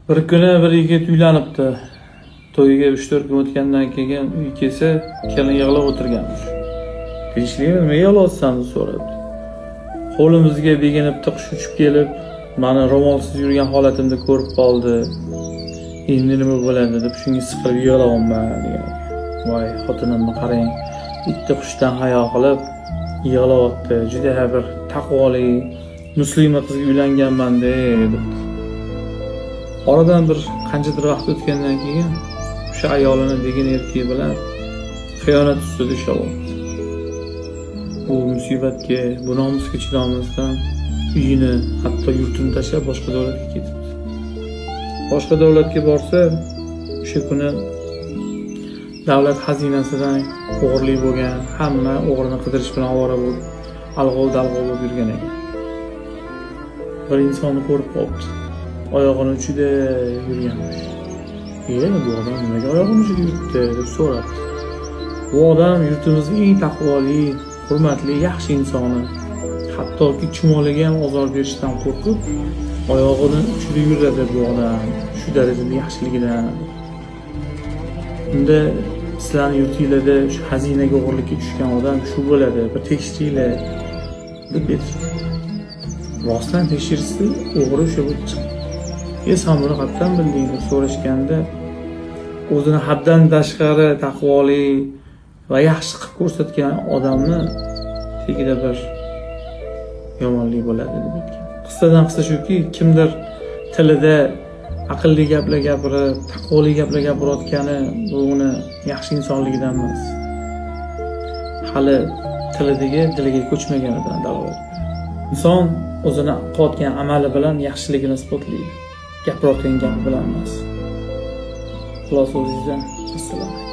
Bir kuni bir yigit uylanibdi. To'yiga 3-4 kun o'tgandan keyin uyga kelsa, kelin yig'lab o'tirganmish. "Tinchlikmi, nimaga yig'layapsan?" deb so'rabdi. "Qo'limizga beginibdi qush uchib kelib, mani ro'molsiz yurgan holatimda ko'rib qoldi. Endi nima bo'ladi deb shunga siqilib yig'layapman", degan ekan. "Voy, xotinimni qarang, bitta qushdan hayo qilib yig'layapti. Juda bir taqvoli musulmon qizga uylanganman debdi. Oradan bir qanchadir vaqt o'tgandan keyin o'sha ayolini degan erkak bilan xiyonat ustida ushlab. Bu musibatga, bu nomusga chidolmasdan uyini, hatto yurtini tashlab boshqa davlatga ketibdi. Boshqa davlatga borsa, o'sha kuni davlat xazinasidan o'g'irlik bo'lgan, hamma o'g'rini qidirish bilan ovora bo'lib, alg'ov-dalg'ov bo'lib yurgan ekan. Bir insonni ko'rib qolibdi. Oyog'ini uchida yurganmish. "E, bu odam nimaga oyog'ini uchida yuribdi?" deb so'rabdi. "Bu odam yurtimizning eng taqvoli, hurmatli, yaxshi insoni. Hattoki chumoliga ham ozor berishdan qo'rqib, oyog'ini uchida yuradi bu odam. Shu darajada yaxshiligidan. Unda sizlarni yurtinglarda shu xazinaga o'g'irlikka tushgan odam shu bo'ladi, bir tekshiringlar", deb aytibdi. Rostdan tekshirishsa, o'g'ri o'sha bo'lib chiqdi. "E, sen buni qayerdan bilding?" deb so'rashganda, o'zini haddan tashqari taqvoli va yaxshi qilib ko'rsatgan odamni tagida bir yomonlik bo'ladi, deb aytgan. Qissadan qissa shuki, kimdir tilida aqlli gaplar gapirib, taqvoli gaplar gapirayotgani bu uni yaxshi insonligidan emas. Hali tilidagi diliga ko'chmaganidan dalolat. Inson o'zini qilayotgan amali bilan yaxshiligini isbotlaydi. Gapirayotgan gapi bilan emas. Xulosa o'zingizdan. Assalomu alaykum.